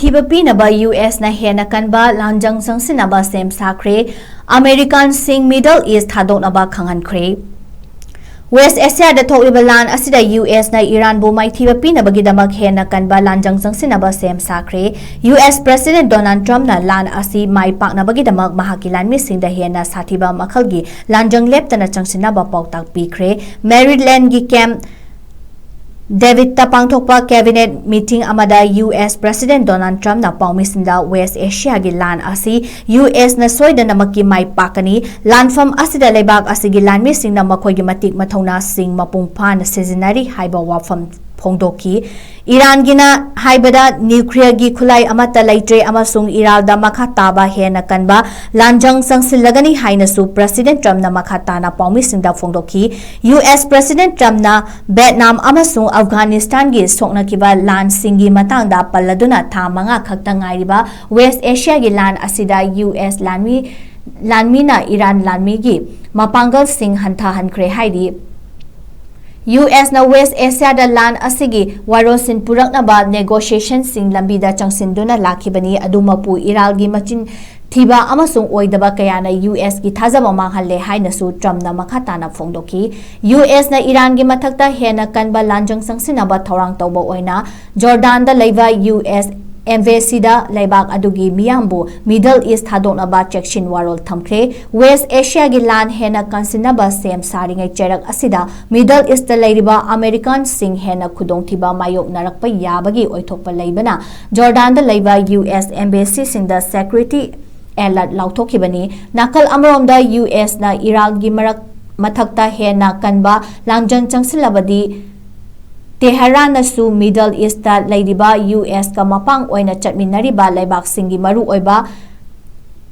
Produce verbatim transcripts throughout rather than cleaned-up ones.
ꯊꯤꯕ ꯄꯤꯅꯕ ꯌꯨ ꯑꯦꯁꯅ ꯍꯦꯟꯅ ꯀꯟꯕ ꯂꯥꯟꯖꯪ ꯆꯪꯁꯤꯟꯅꯕ ꯁꯦꯝ ꯁꯥꯈ꯭ꯔꯦ꯫ ꯑꯃꯦꯔꯤꯀꯥꯟꯁꯤꯡ Middle East ꯊꯥꯗꯣꯛꯅꯕ ꯈꯪꯍꯟꯈ꯭ꯔꯦ꯫ West Asiaꯗ ꯊꯣꯛꯂꯤꯕ ꯂꯥꯟ ꯑꯁꯤꯗ ꯌꯨ ꯑꯦꯁꯅ ꯏꯔꯥꯟꯕꯨ ꯃꯥꯏꯊꯤꯕ ꯄꯤꯅꯕꯒꯤꯗꯃꯛ ꯍꯦꯟꯅ ꯀꯟꯕ ꯂꯥꯟꯖꯪ ꯆꯪꯁꯤꯟꯅꯕ ꯁꯦꯝ ꯁꯥꯈ꯭ꯔꯦ꯫ ꯌꯨ ꯑꯦꯁ President Donald Trumpꯅ ꯂꯥꯟ ꯑꯁꯤ ꯃꯥꯏ ꯄꯥꯛꯅꯕꯒꯤꯗꯃꯛ ꯃꯍꯥꯛꯀꯤ ꯂꯥꯟꯃꯤꯁꯤꯡꯗ ꯍꯦꯟꯅ ꯁꯥꯊꯤꯕ ꯃꯈꯜꯒꯤ ꯂꯥꯟꯖꯪ ꯂꯦꯞꯇꯅ ꯆꯪꯁꯤꯟꯅꯕ ꯄꯥꯎꯇꯥꯛ ꯄꯤꯈ꯭ꯔꯦ꯫ Marylandꯒꯤ Camp Davidꯇ ꯄꯥꯡꯊꯣꯛꯄ Cabinet meeting ꯑꯃꯗ ꯌꯨ ꯑꯦꯁ President Donald Trumpꯅ ꯄꯥꯎꯃꯤꯁꯤꯡꯗ West Asiaꯒꯤ ꯂꯥꯟ ꯑꯁꯤ ꯌꯨ ꯑꯦꯁꯅ ꯁꯣꯏꯗꯅꯃꯛꯀꯤ ꯃꯥꯏ ꯄꯥꯛꯀꯅꯤ, ꯂꯥꯟꯐꯝ ꯑꯁꯤꯗ ꯂꯩꯕꯥꯛ ꯑꯁꯤꯒꯤ ꯂꯥꯟꯃꯤꯁꯤꯡꯅ ꯃꯈꯣꯏꯒꯤ ꯃꯇꯤꯛ ꯃꯊꯧꯅꯥꯁꯤꯡ ꯃꯄꯨꯡ ꯐꯥꯅ ꯁꯤꯖꯤꯟꯅꯔꯤ ꯍꯥꯏꯕ ꯋꯥꯐꯝ ꯐꯣꯡꯗꯣꯛꯈꯤ꯫ ꯏꯔꯥꯟꯒꯤꯅ ꯍꯥꯏꯕꯗ nuclearꯒꯤ ꯈꯨꯠꯂꯥꯏ ꯑꯃꯠꯇ ꯂꯩꯇ꯭ꯔꯦ ꯑꯃꯁꯨꯡ ꯏꯔꯥꯜꯗ ꯃꯈꯥ ꯇꯥꯕ ꯍꯦꯟꯅ ꯀꯟꯕ ꯂꯥꯟꯖꯪ ꯆꯪꯁꯤꯜꯂꯒꯅꯤ ꯍꯥꯏꯅꯁꯨ President Trumpꯅ ꯃꯈꯥ ꯇꯥꯅ ꯄꯥꯎꯃꯤꯁꯤꯡꯗ ꯐꯣꯡꯗꯣꯛꯈꯤ꯫ ꯌꯨ ꯑꯦꯁ President Trumpꯅ Vietnam ꯑꯃꯁꯨꯡ Afghanistanꯒꯤ ꯁꯣꯛꯅꯈꯤꯕ ꯂꯥꯟꯁꯤꯡꯒꯤ ꯃꯇꯥꯡꯗ ꯄꯜꯂꯗꯨꯅ ꯊꯥ ꯃꯉꯥ ꯈꯛꯇ ꯉꯥꯏꯔꯤꯕ West Asiaꯒꯤ ꯂꯥꯟ ꯑꯁꯤꯗ ꯌꯨ ꯑꯦꯁ ꯂꯥꯟꯃꯤ, ꯂꯥꯟꯃꯤꯅ ꯏꯔꯥꯟ ꯂꯥꯟꯃꯤꯒꯤ ꯃꯄꯥꯡꯒꯜꯁꯤꯡ ꯍꯟꯊꯍꯟꯈ꯭ꯔꯦ ꯍꯥꯏꯔꯤ꯫ ꯌꯨ ꯑꯦꯁꯅ West Asiaꯗ ꯂꯥꯟ ꯑꯁꯤꯒꯤ ꯋꯥꯔꯣꯜꯁꯤꯟ ꯄꯨꯔꯛꯅꯕ negotiationꯁꯤꯡ ꯂꯝꯕꯤꯗ ꯆꯪꯁꯤꯟꯗꯨꯅ ꯂꯥꯛꯈꯤꯕꯅꯤ, ꯑꯗꯨꯃꯛꯄꯨ ꯏꯔꯥꯜꯒꯤ ꯃꯆꯤꯟ ꯊꯤꯕ ꯑꯃꯁꯨꯡ ꯑꯣꯏꯗꯕ ꯀꯌꯥꯅ ꯌꯨ ꯑꯦꯁꯀꯤ ꯊꯥꯖꯕ ꯃꯥꯡꯍꯜꯂꯦ ꯍꯥꯏꯅꯁꯨ Trumpꯅ ꯃꯈꯥ ꯇꯥꯅ ꯐꯣꯡꯗꯣꯛꯈꯤ꯫ ꯌꯨ ꯑꯦꯁꯅ ꯏꯔꯥꯟꯒꯤ ꯃꯊꯛꯇ ꯍꯦꯟꯅ ꯀꯟꯕ ꯂꯥꯟꯖꯪ ꯆꯪꯁꯤꯟꯅꯕ ꯊꯧꯔꯥꯡ ꯇꯧꯕ ꯑꯣꯏꯅ Jordanꯗ ꯂꯩꯕ ꯌꯨ ꯑꯦꯁ Embassyꯗ ꯂꯩꯕꯥꯛ ꯑꯗꯨꯒꯤ ꯃꯤꯌꯥꯝꯕꯨ Middle East ꯊꯥꯗꯣꯛꯅꯕ ꯆꯦꯛꯁꯤꯟ ꯋꯥꯔꯣꯜ ꯊꯝꯈ꯭ꯔꯦ꯫ West Asiaꯒꯤ ꯂꯥꯟ ꯍꯦꯟꯅ ꯀꯟꯁꯤꯟꯅꯕ ꯁꯦꯝ ꯁꯥꯔꯤꯉꯩ ꯆꯩꯔꯛ ꯑꯁꯤꯗ Middle Eastꯇ ꯂꯩꯔꯤꯕ Americanꯁꯤꯡ ꯍꯦꯟꯅ ꯈꯨꯗꯣꯡꯊꯤꯕ ꯃꯥꯌꯣꯛꯅꯔꯛꯄ ꯌꯥꯕꯒꯤ ꯑꯣꯏꯊꯣꯛꯄ ꯂꯩꯕꯅ Jordanꯗ ꯂꯩꯕ ꯌꯨ ꯑꯦꯁ Embassyꯁꯤꯡꯗ security alert ꯂꯥꯎꯊꯣꯛꯈꯤꯕꯅꯤ꯫ ꯅꯥꯀꯜ ꯑꯃꯔꯣꯝꯗ ꯌꯨ ꯑꯦꯁꯅ ꯏꯔꯥꯟꯒꯤ ꯃꯔꯛ ꯃꯊꯛꯇ ꯍꯦꯟꯅ ꯀꯟꯕ ꯂꯥꯟꯖꯪ ꯆꯪꯁꯤꯜꯂꯕꯗꯤ Tehranꯅꯁꯨ Middle Eastꯇ ꯂꯩꯔꯤꯕ ꯌꯨ ꯑꯦꯁꯀ ꯃꯄꯥꯡ ꯑꯣꯏꯅ ꯆꯠꯃꯤꯟꯅꯔꯤꯕ ꯂꯩꯕꯥꯛꯁꯤꯡꯒꯤ ꯃꯔꯨꯑꯣꯏꯕ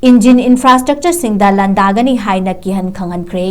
engine infrastructureꯁꯤꯡꯗ ꯂꯥꯟꯗꯥꯒꯅꯤ ꯍꯥꯏꯅ ꯀꯤꯍꯟ ꯈꯪꯍꯟꯈ꯭ꯔꯦ꯫